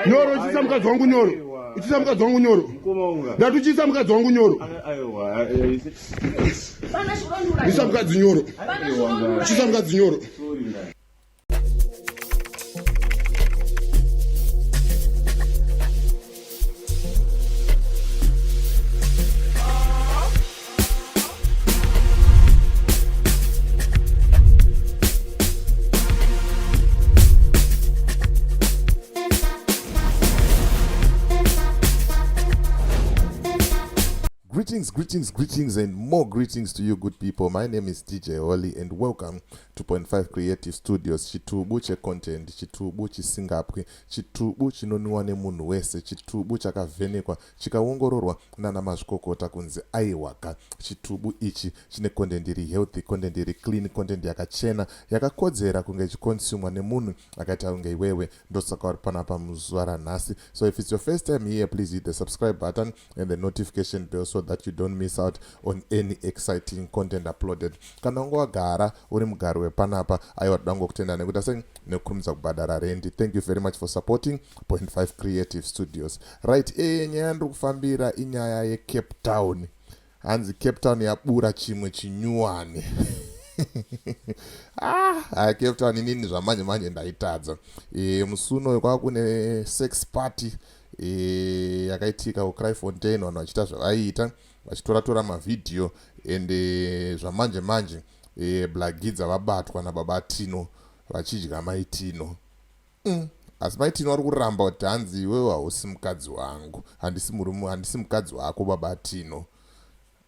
Nyoro uchisa mukadzi wangu nyoro. Uchisa mukadzi wangu nyoro. Ndati uchisa mukadzi wangu nyoro. Uchisa mukadzi nyoro. Uchisa mukadzi nyoro. Greetings, greetings, greetings, and more greetings to you, good people. My name is DJ Holly, and welcome to Point 5 Creative Studios. Chitubu checontent, chitubu chisingapwi, chitubu chinonwiwa nemunhu wese, chitubu chakavhenekwa chikaongororwa nana mazvikokota kunzi aiwaka chitubu ichi chine content iri healthy, content iri clean, content yakachena, yakakodzera kunge ichikonsumwa nemunhu akaita kunge iwewe. Ndosaka uri panapa muzuva ranhasi. So if it's your first time here, please hit the subscribe button and the notification bell so that you don't miss out on any exciting content uploaded. Kana unge wagara uri mugari wepanapa, aiwa toda kungokutenda nekuita sei nekukurumidza kubhadhara rendi. Thank you very much for supporting Point 5 Creative Studios. Right, nyaya yandiri kufambira inyaya yeCape Town. Hanzi Cape Town yabura chimwe chinyuwani. Ah, Cape Town inini zvamanje manje ndaitadza. Musi unoyu kwakune sex party yakaitika kuCryfontein, vanhu vachiita zvavaiita, vachitoratora mavhidhiyo and zvamanje manje Blagidza vabatwa nababa Tino vachidya mai Tino. Asi mai Tino vari kuramba kuti hanzi iwewe hausi mukadzi wangu, handisi murume, handisi mukadzi wako baba Tino.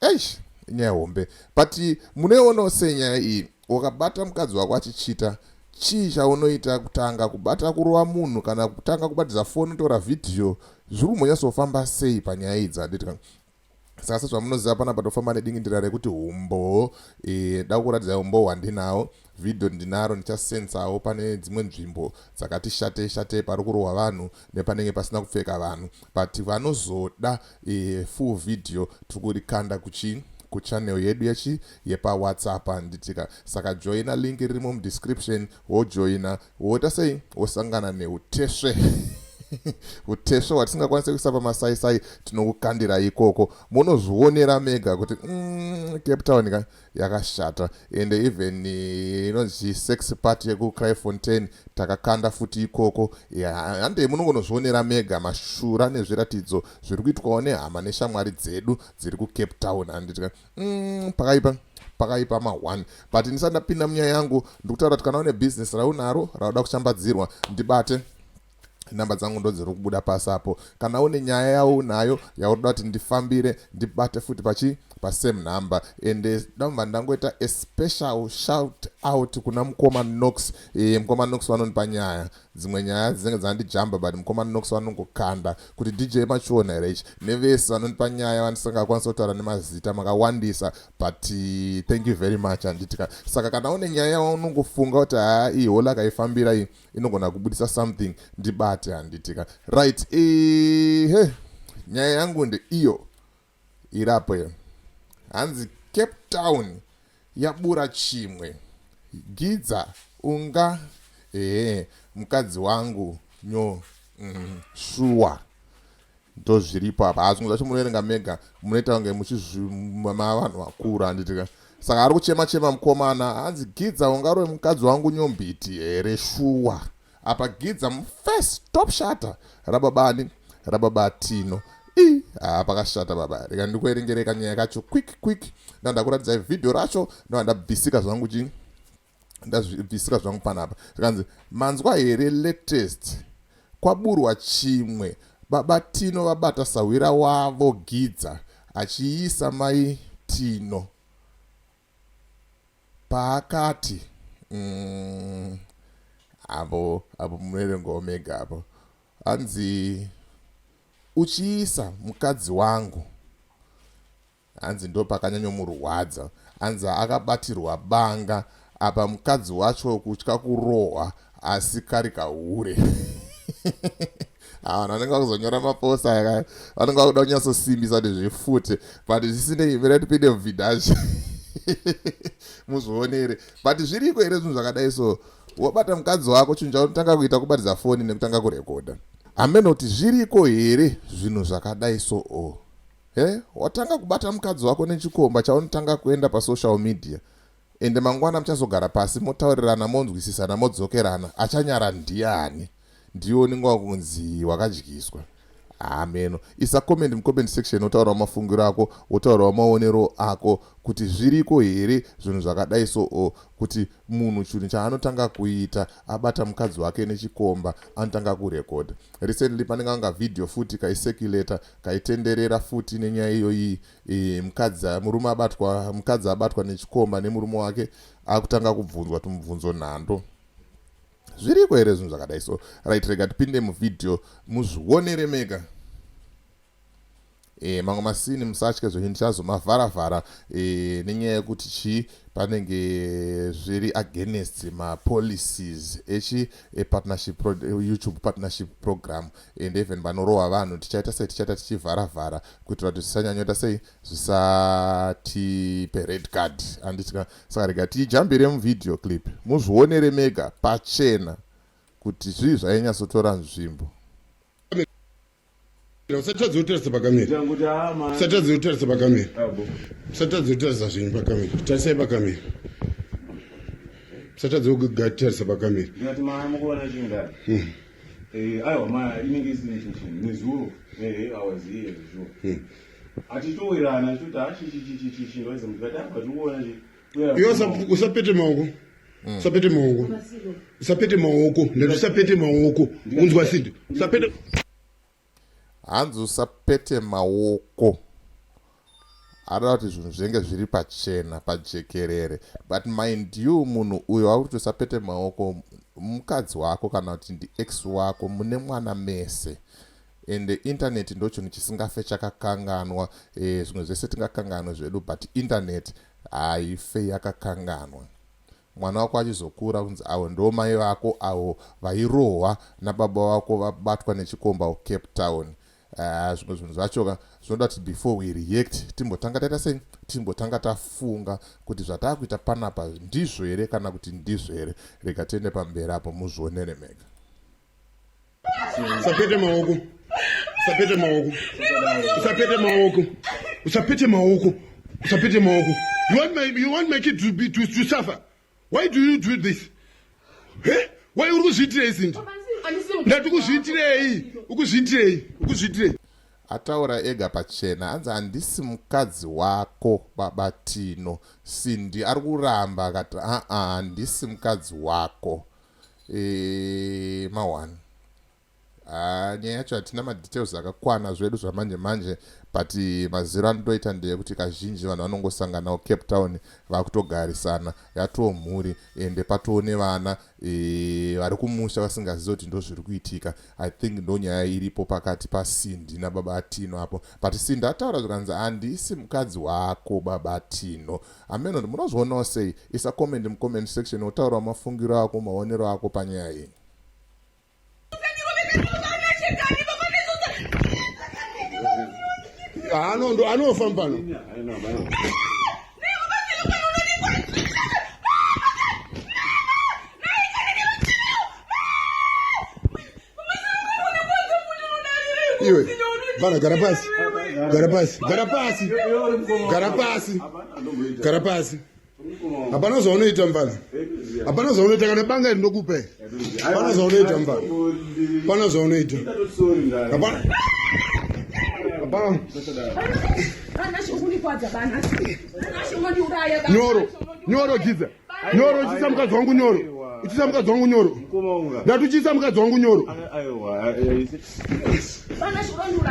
Eish, inyaya hombe, but munoionawo sei nyaya iyi? Wakabata mukadzi wako achichita, chii chaunoita? Kutanga kubata, kurova munhu, kana kutanga kubatidza foni utora vhidhiyo? Zviri kumbonyatsofamba sei panyaya idzi, handiti? Saka sezvamunoziva, panapa tofamba nedingindira rekuti umboo. Da kuratidza umboo hwandinawo. Vhidhiyo ndinaro, ndichasensawo pane dzimwe nzvimbo dzakati shatei shatei pari kurohwa vanhu nepanenge pasina kupfeka vanhu, but vanozoda full video tiri kurikanda kuchi kuchannel yedu yechi yepaWhatsApp, handitika? Saka joina, link ririmo mudescription, wojoina, woita sei, wosangana neutesve, utesve hwatisingakwanisi kuisa pamasaisai, tinokukandira ikoko, munozvionera mega kuti Cape Town ka yakashata. And even inonzi sex party yekuCryfontein takakanda futi ikoko. Handei munongonozvionera mega mashura nezviratidzo zviri kuitwawo nehama neshamwari dzedu dziri kuCape Town, handitika? Pakaipa, pakaipa ma1. But ndisati ndapinda munyaya yangu, ndikutaura kuti kana une bhizinesi raunaro rauda kushambadzirwa, ndibate. Namba dzangu ndo dziri kubuda pasi apo. Kana une nyaya yaunayo yauri kuda kuti ndifambire, ndibate futi pachi pasame number. And ndambva ndangoita a special shout out kuna mukoma Nox. Mukoma Nox vanonipa nyaya, dzimwe nyaya dzinenge dzandijamba, but mukoma Nox vanongokanda kuti DJ machiona here ichi. Nevese vanonipa nyaya vandisingakwanisa kutaura nemazita, makawandisa, but thank you very much, handitika? Saka kana une nyaya yaunongofunga kuti haa, iyi hola akaifambira iyi inogona kubudisa something, ndibate, handitika? Right, ehe, nyaya yangu ndeiyo irapo iyo. Hanzi Cape Town yabura chimwe. Gidza unga ehe mukadzi wangu nyo shuwa. Ndozviripo apa. Zvimwe zvacho munoverenga mega, munoita kunge muchizvima vanhu vakuru, handitika? Saka ari kuchema chema mukomana, hanzi Gidza ungarove mukadzi wangu nyombiti here shuwa? Apa Gidza mufirst top shata rababani, rababa Tino. I haa, pakashata baba. Rega ndikuerengereka nyaya kacho quick quick. Ndandakuratidzai vhidhiyo racho, ndova ndabvisika zvangu chi ndazvibvisika zvangu panapa. Zvikanzi, manzwa here latest? Kwaburwa chimwe. Baba Tino vabata sahwira wavo Gidza achiisa mai Tino paakati apo apo munoverengawo mega apo. Hanzi uchiisa mukadzi wangu, hanzi ndo pakanyanyomurwadza. Hanzi akabatirwa banga apa, mukadzi wacho kutya kurohwa, asi kari kahure. Vanhu vanenge vakuzonyora maposa aya vanenge vakuda kunyatsosimbisa kuti zvifute, but zvisinei, mira tipinde muvhidhazvi muzvionere. But zviriko here zvinhu zvakadai? So wabata mukadzi wako, chinhu chaunotanga kuita kubatidza foni nekutanga kurekodha. Hameno kuti zviriko here zvinhu zvakadai so o he watanga kubata mukadzi wako nechikomba chaunotanga kuenda pasocial media ende mangwana muchazogara pasi motaurirana monzwisisana modzokerana achanyara ndiani ndiwe unenge wakunzi wakadyiswa hameno isa comment mucomment section wotaurawo mafungiro ako wotaurawo maonero ako kuti zviriko here zvinhu zvakadai so o kuti munhu chinhu chaanotanga kuita abata mukadzi wake nechikomba anotanga kurekodha recently pane kanga video futi kaicirculata kaitenderera futi nenyaya iyoyi e, mukadzi murume abatwa mukadzi abatwa nechikomba nemurume wake akutanga kubvunzwa tumubvunzo nhando zviriko here zvinhu zvakadai so right rega tipinde muvhidhiyo muzvionere mega e, mamwe masini musatye zvenyu ndichazomavharavhara e, nenyaya yekuti chii panenge zviri against mapolicies echi epartnership pro, youtube partnership program and even vanorohwa vanhu tichaita sei tichaita tichivharavhara kuitira kuti zvisanyanyoita sei zvisatipe red card handiti saka rega tijambire muvideo clip muzvionere mega pachena kuti zvii zvainyatsotora nzvimbo usatadze kutarisa pakamera usatadze kutarisa pakamera usatadze kutarisa zvenyu pakamera tarisai pakamera usatadze kutarisa pakamera aiwa ma inenge isina chinhu nezuro i was here sure achitowerana achitoti achichichichichi ndoiza mukati apa tikuona chi iwe usapete maoko usapete maoko usapete maoko ndati usapete maoko unzwa sindi usapete hanzi usapete maoko areva kuti zvinhu zvinenge zviri pachena pajekerere but mind you munhu uyo wakuti usapete maoko mukadzi wako kana kuti ndiex wako mune mwana mese ende internet ndo chinhu chisingafe chakakanganwa e, zvimwe zvese tingakanganwe zvedu but internet haife yakakanganwa mwana wako achizokura kunzi avo ndo mai vako avo vairohwa nababa vako vabatwa nechikomba kucape town zvimwe zvinhu zvacho zvinoda kuti before we react timbotanga taita sei timbotanga tafunga kuti zvataakuita panapa ndizvo here kana kuti ndizvo here rega tiende pamberi apo muzvionere mega usapete maoko usapete maoko usapete maoko usapete maoko usapete maoko you want my, you want my kid to be to, to suffer why do you do this he why uri kuzviitirei sindi ndati kuzviitirei ukuzviitirei ukuzviitirei ataura ega pachena hanzi handisi mukadzi wako baba tino sindi ari kuramba akati aa handisi mukadzi wako e, ma1 nyaya yacho hatina madetails akakwana zvedu zvamanje manje but maziro anotoita ndeyekuti kazhinji vanhu vanongosanganawo cape town vakutogarisana yatoo mhuri ende patoo nevana e, vari kumusha vasingazivi kuti ndo zviri kuitika i think ndo nyaya iripo pakati pasindi nababa tino apo but sindi ataura zvikanzi handisi mukadzi wako baba tino ameno munozvionawo sei isa comment mucomment section wotaurawo mafungiro ako maonero ako panyaya iyi anondo anofa pano iwe vana gara pasi gara pasi gara pasi gara pasi gara pasi hapana zvaunoita mfana hapana zvaunoita kana banga iri ndokupa hapana zvaunoita mfana hapana zvaunoita hapana hapana nyoro nyoro giza nyoro uchisa mukadzi wangu nyoro uchisa mukadzi wangu nyoro ndati uchisa mukadzi wangu nyoro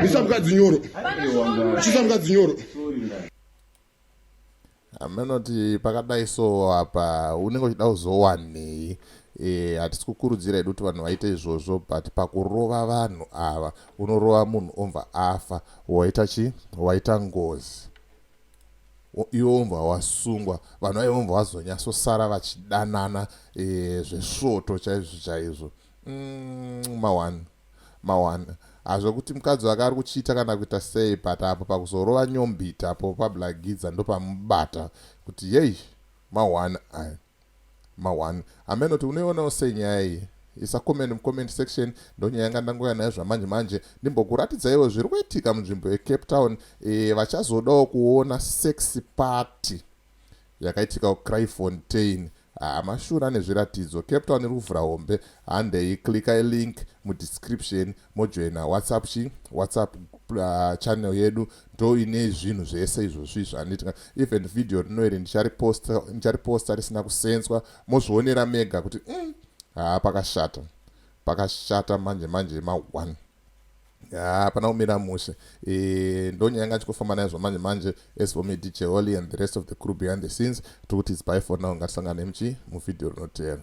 uchisa mukadzi nyoro uchisa mukadzi nyoro amenoti pakadai so apa unenge uchida kuzowanei hatisi kukurudzira hedu kuti vanhu vaite izvozvo but pakurova vanhu ava unorova munhu omva afa waita chi waita ngozi iwe womva wasungwa vanhu vaive vomva vazonyatsosara vachidanana e, zvesvoto chaizvo chaizvo ma1 ma1 hazvokuti mukadzi wake ari kuchiita kana kuita sei but apo pakuzorova nyombita apo pablagidza ndopamubata kuti yei ma1 aya ma1 amenoti unoionawo sei nyaya iyi Isa comment mucomment section. Ndonyaya yanga ndangouya nayo zvamanje manje, ndimbokuratidzaiwo zviri kuitika munzvimbo yeCape Town. Vachazodawo kuona sex party yakaitika kuCryfontein. Mashura nezviratidzo. Cape Town iri kuvhura hombe. Handei, clickai link mudescription, mojoina WhatsApp, chi WhatsApp channel yedu. Ndo ine zvinhu zvese izvozvi zvanditika. Even video rino iri ndichariposta risina kusenswa, mozvionera mega kuti haa, pakashata, pakashata manje manje ma1. Hapana kumira mushe. Ndonyaya yanga ndichikufamba naizvo manje manje. As for me, DJ Holly, and the rest of the crew behind the scenes, tikuti it's bye for now. Ngatisangane muchi muvhidhiyo rinoteera.